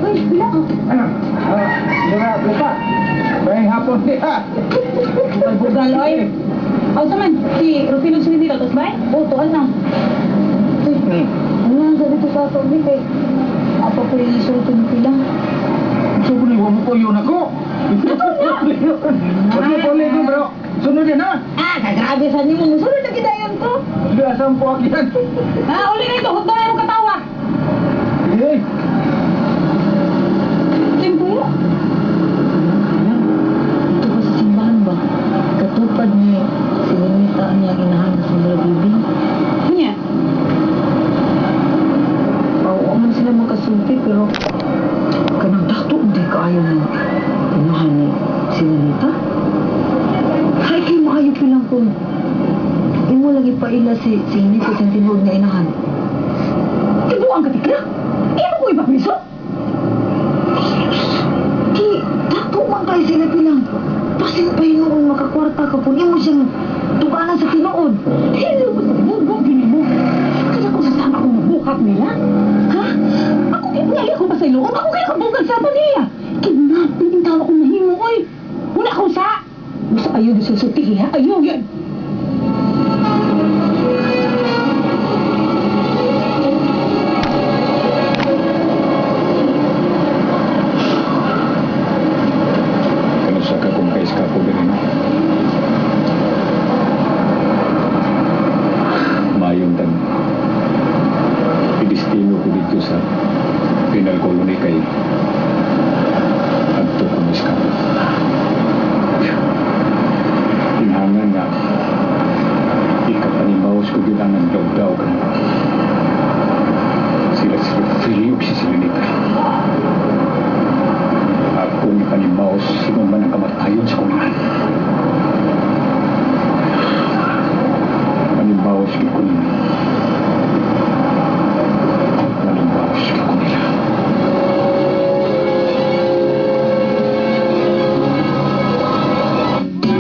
Uy, pila ko. Ah, dira, lupa. May hapon niya. Bugal, oy. Aw, sa man, si Rufino sila dito, tos bay? Oo, tuan na. Uy, ano ang sabi ko sa ato, ni kay apa ko yung isulti ni pila. So, kung mo ko yun ako. Okay, puli ko, bro. Sunod yan, ha? Ah, kagrabe sa nimo, musulod na gidayon ko. Hindi, asam po yan. Ah, uli na ito, hugda na mo katawa. Eh, Timpo. Ito ba sa simbahan ba? Katupad ni si Lenita ang iyang inahan na si Mura Bibi. Nya. Oo, man sila magkasulti pero kanang dato hindi kaayo ng inahan ni si Lenita. Hay kay maayo pilang kung imo lagi paila si Lenita sa tinuod nga inahan. Tibuang ka tikla. Imo ko ipapriso. Ki, dato man kay sila pilang. Pasin pa hinuon makakwarta ka kung imo siyang tuganan sa tinuod. Hello, basta bugog gini mo. Kaya kung sa sana akong mabuhat nila. Ha? Ako kaya ko ba sa iloon? Ako kaya kabugal sa paniya. Kidnapping yung tao akong mahimo, oy. Wala akong sa. Basta ayaw yung susulti, ha? Ayaw yun. Kanusa ka kung kaiskapo din, no? Mayong tan. Idestino ko dito sa penal colony kay adto ko miskapo. Tinhangan nga ikapanimaos ko yun ang nagdawdaw ka na. Sila si Rufilio si Silinita. Akong ipanimaos sinong man ang kamatayon sa kunahan.